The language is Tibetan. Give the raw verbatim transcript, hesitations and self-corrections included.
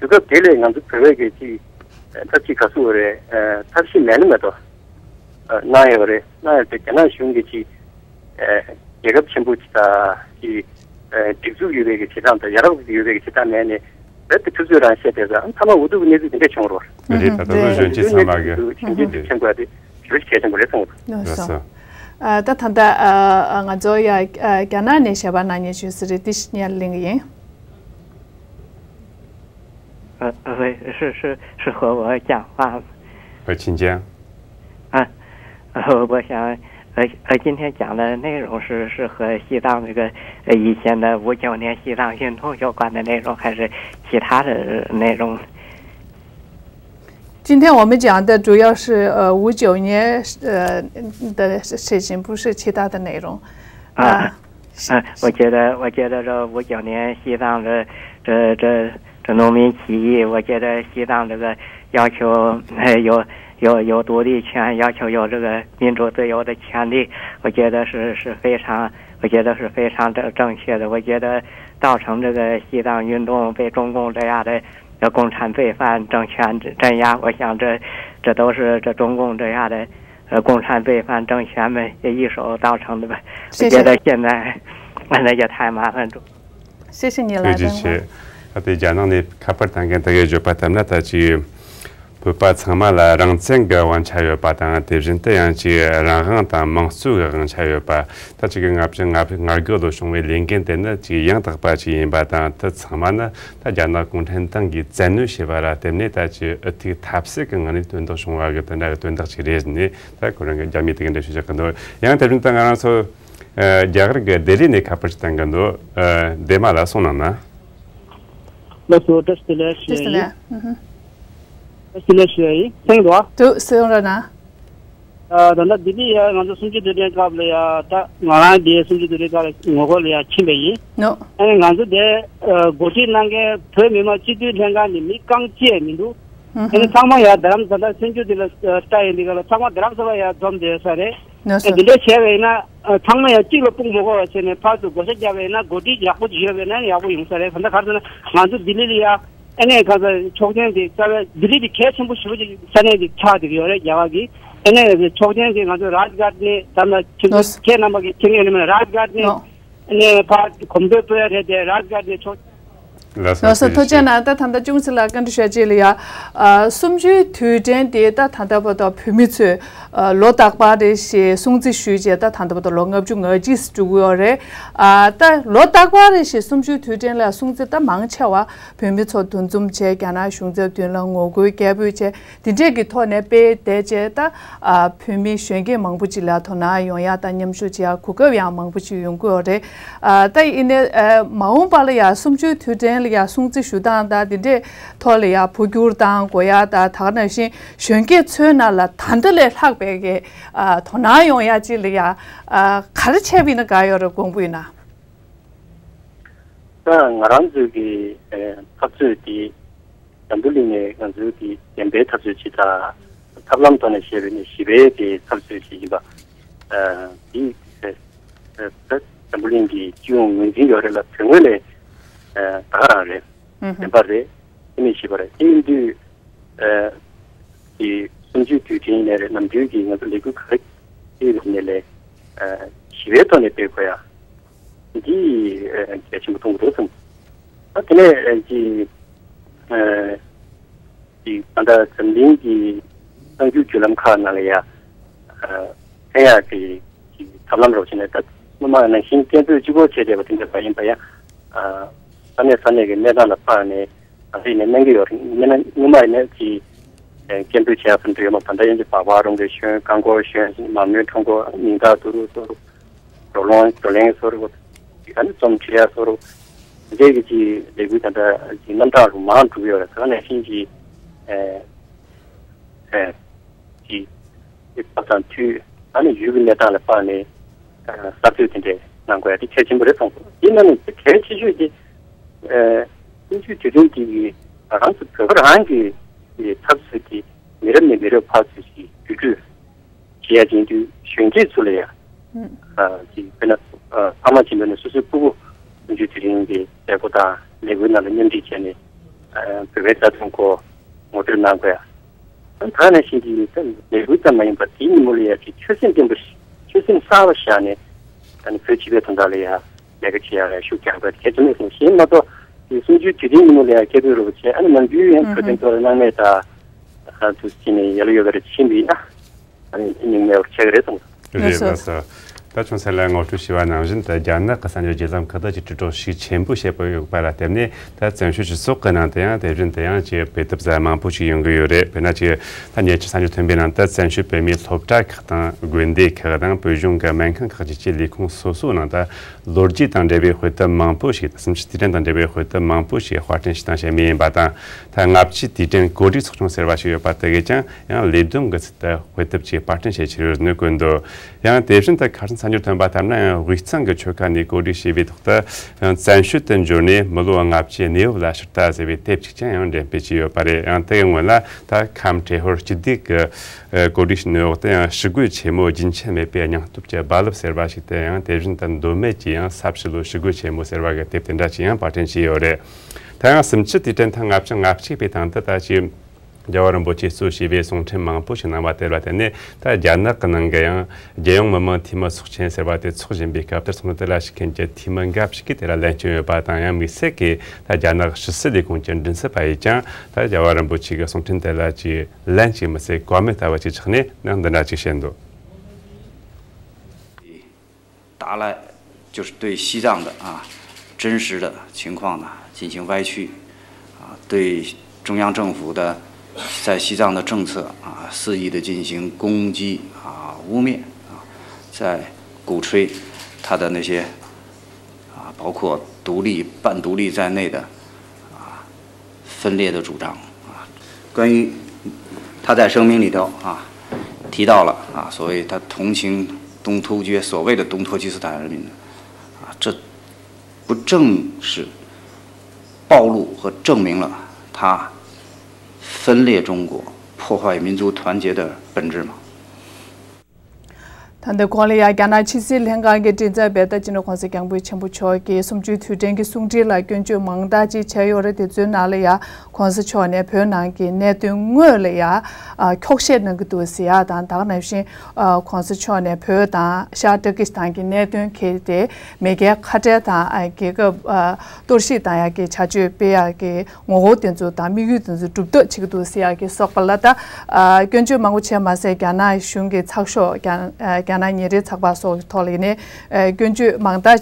དུས་སྐབས་དེ་ལས་ང་ཚོ་བོད་པའི་གི་ཅིག་ཐབས་ཤེས་ག་ཚོད་རེད། ཐབས་ཤེས་མེད་ན་མེད་དོ། གནང་ཡོད་རེད། གནང་ཡོད་དེ་རྒྱ་ནག་གཞུང་གི་ཅིག་རྒྱལ་ཁབ་ཆེན་པོ་ཅིག་དང་ཅིག་སྒྲིག་འཛུགས་ཡོད་པའི་གི་བྱེད་སྟངས་དང་ཡ་རབས་ཡོད་པའི་གི་བྱེད་སྟངས་མེད་ནས་རབ་ཏུ་ཐུབ་ཚོད་རང་བཤད་བསྡད་ཙང་མཐའ་མ་འུ་ཐུག་གི་གནས་ཚུལ་དེ་འདྲ་བྱུང་རོགས། རེད། ད་ལྟ་ཚོ་གཞོན་སྐྱེས་ཚང་མ་གི་ཞིང་ཆེན་དུ་ཆེན་པོ་དེ་ཞེ་པོ་ཅིག་གལ་ཆེན་པོ་རེད་བསམ་གི་འདུག། ལགས་སོ། ད་ད་ལྟ་ང་ཚོ་ཡ་རྒྱ་ནག་ནས་ཞལ་པར་གནང་མཁན་ཞུས་ཟིན་རེད། དེ་ཞིག་སྙན་ལེན་གི་ཡིན། 呃，呃，是是是和我讲话吗？ 呃，请讲。 啊，呃，我想，呃，呃，今天讲的内容是是和西藏这个，呃，以前的五九年西藏运动有关的内容，还是其他的内容？ 今天我们讲的主要是呃五九年呃的事情，不是其他的内容。啊，啊，我觉得，我觉得这五九年西藏的这这这农民起义，我觉得西藏这个要求，哎，有有有独立权，要求有这个民主自由的权利，我觉得是是非常，我觉得是非常正正确的。我觉得造成这个西藏运动被中共这样的呃共产罪犯政权镇压，我想这这都是这中共这样的呃共产罪犯政权们一手造成的吧。我觉得现在那也太麻烦了。谢谢你来电话。 ཨ་དེ་རྒྱ་ནག་ནས་ཁ་པར་བཏང་མཁན་དེ་གས་བརྗོད་པ་ལྟར་ན། ད་ཅིག་བོད་པ་ཚང་མ་ལ་རང་བཙན་གྱི་དབང་ཆ་ཡོད་པ་དང་། དེ་བཞིན་དུ་ཡང་ཅིག་རང་དབང་དང་དམངས་གཙོ་གི་དབང་ཆ་ཡོད་པ། ད་ཅིག་གི་ལྔ་བཅུ་ང་ལྔ་དགུ་ལོ་བྱུང་བའི་ལས་འགན་དེ་ནི་ཅིག་ཡང་དག་པ་ཅིག་ཡིན་པ་དང་། དེ་ཚང་མ་ནི་ད་རྒྱ་ནག་གུང་ཁྲན་ཏང་གིས་བཙན་གནོན་བྱས་པ་ལ་བརྟེན་ནས་ད་ཅིག་འུ་ཐུག་ཐབས་ཟད་ཀྱི་ངང་ནས་དོན་དག་བྱུང་བ་གི་དེ་འདྲ་གི་དོན་དག་ཅིག་རེད་ནས། ད་ཁོ་རང་གི་རྒྱ་མི་དེ་གི་འདྲ་ཞུ་ཆོག་གི་འདུག། ཡང་དེ་བཞིན་དུ་ང་རང་ཚོ་རྒྱ་གར་གྱི་ལྡི་ལི་ནས་ཁ་པར་ཞིག་བཏང་གི་འདུག། ཨ། འདེམས་མ་ལགས་གསུང་གནང་ན། ལགས་སོ། བཀྲ་ཤིས་བདེ་ལེགས་ཞུ་ཡ་ཡིན། བཀྲ་ཤིས་བདེ་ལེགས་ཞུ་ཡ་ཡིན། གསན་གྱི་འདུག་ག། འདུག། གསན་རོགས་གནང་། ཨ། ད་ལྟ་ལྡི་ལི་ཡ་ང་ཚོ་གསུམ་བཅུའི་དུས་དྲན་སྐབས་ལ་ཡ། ད་ང་རང་འདིའི་གསུམ་བཅུའི་དུས་དྲན་སྐབས་ལ་ངོ་རྒོལ་ལ་ཡ་ཕྱིན་པ་ཡིན། ནོ། ཨ་ནི་ང་ཚོ་དེ་འགོ་ཁྲིད་གནང་མཁན་བོད་མི་མང་སྤྱི་འཐུས་ལྷན་ཁང་ནས་མི་རྐང་གཅིག་མི་འདུག། ཨ་ནི་ཚང་མ་ཡ་རྡ་རམ་ས་ལ། སེམས་ཆུ་དེ་ལ་ལྟ་ཡིན། འདི་ག་ལ་ཚང་མ་རྡ་རམ་ས་ལ་ཡ་འཛོམས་བསྡད་ཡོད་ས་རེད། ལགས་སོ། འདི་འདྲ་བྱས་པ་ཡིན་ན། ཨ། ཚང་མ་ཡང་གཅིག་ལ་དཔུང་མི་དགོས་པ་བྱས་ནས་ཕར་ཚུར་བགོ་བཤའ་རྒྱག་པ་ཡིན་ན། འགོ་ཁྲིད་ཡག་པོ་ཅིག་ཡོད་པ་ཡིན་ན་ཡག་པོ་ཡོང་ས་རེད། ད་ལྟ་ག་རེ་ཟེར་ན་ང་ཚོ་ལྡི་ལི་ལ་ཡ། ཨ་ནི་ག་ས་ཕྱོགས་ཆེན་དེ་རྩ་བའི་ལྡི་ལི་དེ་གལ་ཆེན་པོ་ཞེ་པོ་ཅིག་ས་གནས་དེ་ཆགས་བསྡད་ཀྱི་ཡོད་རེད། རྒྱ་གར་གྱི། ཨ་ནི་ཕྱོགས་ཆེན་དེ་ང་ཚོ་རཱཇ་གྷཊ་ནས། ད་ལྟ་ཁྱེད་ཚོ། ལགས་སོ། ཁྱེད་རྣམ་པ་གིས་མཁྱེན་གྱི་ཡོད་ན་མིན་ན། རཱཇ་གྷཊ་ནས། ནོ། ཨ་ནི་ཕར་གོམ་བགྲོད་སྤོ་ཡ་རེད་དེ། རཱཇ་གྷཊ་ནས་ཕྱོགས། ལགས་སོ། ལགས་སོ། ཐུགས་རྗེ་ཆེ་གནང་། ད་ད་ལྟ་ཅུང་ཟད་ལ་བཀའ་འདྲི་ཞུ་ཡ་ཅིག་ལ་ཡ། ཨ། གསུམ་བཅུའི་དུས་དྲན་དེ་ད་ད་ལྟ་བར་དུ་བོད་མི་ཚོས། ཨ། ལོ་རྟག་པར་རེ་བཞིན་སྲུང་བརྩི་ཞུས་བྱས་ད་ད་ལྟ་བར་དུ་ལོ་ལྔ་བཅུ་ང་གཅིག་འགྲོ་གི་ཡོད་རེད། ཨ། ད་ལོ་རྟག་པར་རེ་བཞིན་གསུམ་བཅུའི་དུས་དྲན་ལ་སྲུང་བརྩི་ད་མང་ཆེ་བ་བོད་མི་ཚོ་འདུ་འཛོམས་བྱས། རྒྱ་ནག་གཞུང་ཚབ་མདུན་ལ་ངོ་རྒོལ་སྐད་འབོད་བྱས། དེ་འདྲས་ཀྱི་ཐོག་ནས་སྤེལ་བསྡད་བྱས། ད། ཨ། བོད་མི་གཞོན་སྐྱེས་མང་པོ་ཅིག་ལ་དོ་སྣང་ཡོང་ཡ་དང་མཉམ་ཞུགས་བྱེད་ཡ་གོ་སྐབས་ཡང་མང་པོ་ཅིག་ཡོང་གི་ཡོད་རེད། ཨ། ད་ཡིན་ནའི། ཨ། མ་འོངས་པ་ལ་ཡ་གསུམ་བཅུའི་དུས་དྲན་ལ་ཡ་སྲུང་བརྩི་ཞུ་སྟངས་དང་དེ་འདྲས་ཐོག་ལ་ཡ་འཕོ་འགྱུར་གཏང་དགོས་ཡ་དང་། ད་ག་ནང་བཞིན་གཞོན་སྐྱེས་ཚོའི་ནང་ལ་ད་ལྟ་ལས་ལྷག་པའི་གི། ཨ། དོ་སྣང་ཡོང་ཡ་ཅིག་ལ་ཡ། ཨ། ག་རེ་བྱས་པ་ཡིན་ན་དགའ་ཡོད་རེད། དགོངས་པ་ཡིན་ན། ད་ང་རང་ཚོའི་གི། ཨེ། འཐབ་རྩོད་དེ་འཛམ་བུ་གླིང་ནས་ང་ཚོའི་གི་བདེན་པའི་འཐབ་རྩོད་ཅིག་དང་། ཐབས་ལམ་ཐོག་ནས་བཤད་པ་ཡིན་ན་ཞི་བའི་གི་འཐབ་རྩོད་ཅིག་ཡིན་པ། ཨ། དེ། ཨེ། ད་འཛམ་བུ་གླིང་གི་སྤྱི་ཡོངས་ངོས་འཛིན་ཡོད་རེད་ལ། དོན་དངོས་ལ། ཨེ། ད་ག་རང་རེད། ཨུ་ཧུ། བདེན་པ་རེད། དེ་མིན་ཞི་བ་རེད། དེ་ཡིན་དུས། ཨེ། གི་གསུམ་བཅུའི་དུས་དྲན་ཡིན་ནའི་རེད། ནམ་རྒྱུན་གྱི་ང་ཚོ་ལས་འགུལ་ག་རེ་སྤེལ་བའི་ནང་ལ། ཨེ། ཞི་བའི་ཐོག་ནས་སྤེལ་དགོས་ཡ་འདི། ཨེ། གལ་ཆེན་པོ་མཐོང་གི་འདུག་བསམ། ཨ། དེ་ནས། ཨེ། ཅིག། ཨེ། ཅིག། ད་ལྟ་འཛམ་གླིང་གི་གསར་འགྱུར་བརྒྱུད་ལམ་ཁག་ནང་ལ་ཡ། ཨེ། ཕན་ཡག་གི་ཅིག་ཐབས་ལམ་རོགས་བྱས་ནས། ད་སྔོན་མ་ནང་བཞིན་སྐད་འབོད་གཅིག་པོ་བྱས་བསྡད་པ་དེ་འདྲ་མ་ཡིན་པ་ཡ། ཨ། ས་གནས་ས་གནས་ཀྱི་གནས་སྟངས་ལ་དཔགས་ནས། ང་ཚོ་ཡིན་ན་གནང་གི་ཡོད་རེད། མིན་ན་སྔོན་མ་ཡིན་ན་ཅིག། ཨེ། སྐད་འབོད་བྱེད་ཡག་ཙམ་དུ་ཡོད་མ། ད་ལྟ་ཡིན་གྱི་སྦག་སྦག་རོང་གི་ཞོན། རྐང་འཁོར་ཞོན། མ་རྨོས་ཁྲོམ་སྐོར། མིང་རྟགས་བསྡུ་རུ་བཟོ་རུ། བགྲོ་གླེང་བགྲོ་གླེང་བཟོ་རུ། ད་ནི་རྩོམ་འབྲི་ཡག་བཟོ་རུ། འདི་གི་ཅིག་ལས་འགུལ་ད་ལྟ་ཅིག་རྣམ་གྲངས་རུ་མང་འགྲོ་གི་ཡོད་རེད། ད་ནང་བཞིན་གྱི། ཨེ། ཨེ། ཅིག་དུས་སྐབས་དང་དུས། ད་ནི་ཡུལ་གྱི་གནས་སྟངས་ལ་དཔགས་ནས། ཨ། གསར་གཏོད་དེ་འདྲས་གནང་དགོས་ཡ་དེ་གལ་ཆེན་པོ་རེད་བསམ་སོང་། དེ་ནང་ནས་དེ་གལ་ཆེ་ཤོས་དེ། ཨ། གསུམ་བཅུའི་དུས་དྲན་དེ་གི་ང་རང་ཚོ་བོད་པ་རང་གི་འཐབ་རྩོད་དེ་མི་རབས་ནས་མི་རབས་བར་དུ་ཞིག་བརྒྱུད་སྤྲོད་བྱེད་ཡ་ཅིག་ཡིན་དུས། གཞོན་སྐྱེས་ཚོ་ལ་ཡ། ཨ། ཅིག་དཔེར་ན། ཨ། ཕ་མ་ཅིག་འདྲ་ནས་སོ་སོའི་སྤུ་གུ་གསུམ་བཅུའི་དུས་དྲན་གྱི་མཛད་སྒོ་དང་ལས་འགུལ་ནང་ལ་མཉམ་འདྲེས་བྱས་ནས། ཨ། བོད་པའི་རྩ་དོན་སྐོར་ངོ་སྤྲོད་གནང་དགོས་ཡ། ད་ནང་བཞིན་གྱི་ད་ལས་འགུལ་ཙམ་མ་ཡིན་པར་དེའི་ཉིན་མོ་ལ་ཡ་ཅིག་ཆོད་སེམས་བརྟན་པོ་ཞིག་ཆོད་སེམས་གསར་པ་བཞག་ནས་ད་ནི་བོད་སྤྱི་པའི་དོན་དག་ལ་ཡ་ལས་ཀ་བྱེད་ཡ་ལ་ཤུགས་རྒྱག་དགོས་གལ་ཆེན་མེད་གསུངས། གཞན་མ་གཏོགས་དེ་གསུམ་བཅུའི་དུས་དྲན་ཉིན་མོ་ལ་ཡ་སྐད་འབོད་རོགས་པ་བྱས། ཨ་ནི་ནམ་རྒྱུན་ཡང་བོད་དོན་ཐོག་ལ་སྣང་མེད་དང་ཧ་དུ་ཕྱིན་ནས་ཡ་ལ་ཡོད་པ་རེད། ཕྱིན་པ་ཡིན་ན། ཨ་ནི་སྙིང་མེད་པར་ཆགས་ཀྱི་རེད་གསུངས། རེད། ལགས་སོ། ལགས་སོ། ད་ཆུང་ཚེ་ལ་ངོ་སྤྲོད་ཞུས་པ་ནང་བཞིན་དུ་རྒྱ་ནག་གི་གསར་འགྱུར་བརྒྱུད་ལམ་ཁག་ཏུ་ཅིག་དྲིལ་སྒྲོག་ཤུགས་ཆེན་པོ་བྱེད་པ་ཡོད་པ་ལ་བརྟེན་ནས། ད་བཙན་བྱོལ་སྤྱི་ཚོགས་ཀྱི་ནང་དུ་ཡང་དེ་བཞིན་དུ་ཡང་ཅིག་དཔེ་དེབ་གསར་མང་པོ་ཞིག་ཡོང་གི་ཡོད་རེད། དཔེར་ན་ཅིག་ད་ཉེ་ཆར་གསར་འགྱུར་ཐོན་པའི་ནང་དུ་བཙན་བྱོལ་བོད་མིའི་སློབ་གྲྭ་ཁག་དང་དགོན་སྡེ་ཁག་དང་བོད་གཞུང་གི་སྨན་ཁང་ཁག་བཅས་ཀྱི་ལས་ཁུངས་སོ་སོའི་ནང་དུ་ལོ་རྒྱུས་དང་འབྲེལ་བའི་དཔེ་དེབ་མང་པོ་ཞིག་དང་། སུམ་ཅུ་དུས་དྲན་དང་འབྲེལ་བའི་དཔེ་དེབ་མང་པོ་ཞིག་དཔར་སྐྲུན་བྱས་དང་བྱེད་མུས་ཡིན་པ་དང་། ད་ལྔ་བཅུའི་དུས་དྲན་གོ་སྒྲིག་ཚོགས་ཆུང་ཟེར་བ་ཞིག་ཡོད་པ་དེ་གས་ཀྱང་ཡང་ལས་བསྡོམས་ཀྱི་ཚུལ་དུ་དཔེ་དེབ་ཅིག་དཔར་སྐྲུན་བྱེད་ཀྱི་ཡོད་ནི་བཀོད་འདུག། ཡང་དེ་བཞིན་དུ་ཁ་སང་གསར་འགྱུར་ཐོན་པ་ལྟར་ན། ཡང་དབུས་གཙང་གི་ཆོལ་ཁ་ནས་གོ་སྒྲིག་བྱས་པའི་ཐོག་ཏུ་ཡང་བཙན་བྱོལ་དུ་འབྱོར་ནས་མི་ལོ་ལྔ་བཅུའི་གནས་བབ་ལ་ཕྱིར་ལྟ་ཟེར་བའི་དེབ་ཅིག་ཀྱང་ཡང་འགྲེམས་སྤེལ་བྱས་ཡོད་པ་རེད། ཡང་དེ་གའི་སྔོན་ལ་ད་ཁམས་ཏྲེ་ཧོར་སྤྱི་བདེ་གི་ཨ་གོ་སྒྲིག་བྱས་ནས་འོག་ཏུ་ཡང་ཞི་རྒོལ་ཆེན་མོ་རྒྱུན་ཆད་མེད་པའི་སྙིང་སྟོབས་ཀྱི་རྦ་རླབས་ཟེར་བ་ཞིག་དེ་ཡང་དེ་བཞིན་དུ་མདོ་སྨད་ཀྱི་ཡང་ས་བྱི་ལོའི་ཞི་རྒོལ་ཆེན་མོ་ཟེར་བ་གི་དེབ་དེ་འདྲ་ཅིག་ཡང་དཔར་སྐྲུན་བྱས་ཡོད་རེད། ད་ཡང་སུམ་ཅུ་དུས་དྲན་ཐེངས་ལྔ་བཅུ་ང་གཅིག་པའི་སྟེང་དུ་ད་ཅིག་རྒྱལ་བ་རིན་པོ་ཆེས་གཙོས་བྱས་པའི་གསུང་འཕྲིན་མང་པོ་ཞིག་གནང་བ་དེ་ལ་བརྟེན་ནས། ད་རྒྱ་ནག་གི་ནང་གི་ཡང་རྒྱལ་ཡོངས་མི་དམངས་འཐུས་མི་ཚོགས་ཆེན་ཟེར་བ་དེ་འཚོགས་བཞིན་པའི་སྐབས་དེར། ཚོགས་འདུ་དེ་ལ་ཞུགས་མཁན་གྱི་འཐུས་མི་འགའ་ཞིག་གིས་དེ་ལ་ལན་བསྐྱོན་ཡོད་པ་དང་། ཡང་དམིགས་བསལ་གྱིས་ད་རྒྱ་ནག་ཕྱི་སྲིད་ལས་ཁུངས་ཀྱི་མགྲིན་ཚབ་པ་ཡིས་ཀྱང་ད་རྒྱལ་བ་རིན་པོ་ཆེ་གི་གསུང་འཕྲིན་དེ་ལ་ཅིག་ལན་ཅིག་མི་སེར་བཀའ་མོལ་ལྟ་བུ་ཅིག་ཆགས་ནས་ནང་འདི་འདྲ་ཅིག་བཤད་འདུག། 达赖，就是对西藏的啊真实的情况呢进行歪曲，啊，对中央政府的在西藏的政策啊肆意的进行攻击啊污蔑啊，在鼓吹他的那些啊包括独立、半独立在内的啊分裂的主张啊。关于他在声明里头啊提到了啊，所谓他同情东突厥，所谓的东突厥斯坦人民的啊，这不正是暴露和证明了他分裂中国、破坏民族团结的本质吗？ ད་ལྟ་གོང་ལ་ཡ་རྒྱ་ནག་ཕྱི་སྲིད་ལྷན་ཁང་གི་མགྲིན་ཚབ་པས་ད་ཅི་ནས་༸གོང་ས་༸སྐྱབས་མགོན་ཆེན་པོ་མཆོག་གི་གསུམ་བཅུའི་དུས་དྲན་གྱི་གསུང་འཕྲིན་ལ་སྐྱོན་བརྗོད་མང་དག་ཅིག་བྱས་ཡོད་རེད། དེ་ཚོའི་ནང་ལ་ཡ་༸གོང་ས་མཆོག་ནས་བོད་ནང་གི་གནད་དོན་དངོས་ལ་ཡ་ཨ་འཁྱོག་བཤད་གནང་གི་འདུག་ཟེར་ཡ་དང་། ད་ག་ནང་བཞིན་༸གོང་ས་མཆོག་ནས་བོད་དང་ཤར་ཏུར་ཀི་སི་ཐན་གྱི་གནད་དོན་འཁྱེར་ཏེ་མེས་རྒྱལ་ཁ་བྲལ་དང་ཨ་རྒྱལ་ཁབ་ཨ་གཏོར་བཤིག་བཏང་ཡ་གི་བྱ་སྤྱོད་སྤེལ་ཡ་གི་ངོ་རྒོལ་དེ་ཚོ་དང་དམིགས་ཡུལ་དེ་ཚོ་སྒྲུབ་ཐབས་བྱེད་ཀྱི་འདུག་ཟེར་ཡག་གི་སོགས་པ་ལ་ད་ཨ་སྐྱོན་བརྗོད་མང་པོ་བྱས་མ་ཟད། རྒྱ་ནག་གཞུང་གི་ཚགས་ཤོག་རྒྱ་ཨ་རྒྱ་ནག་ཉིན་རེའི་ཚགས་པར་སོགས་ཀྱི་ཐོག་ལ་ཡིན་ནའི་ཨ་སྐྱོན་བརྗོད་མང་དག་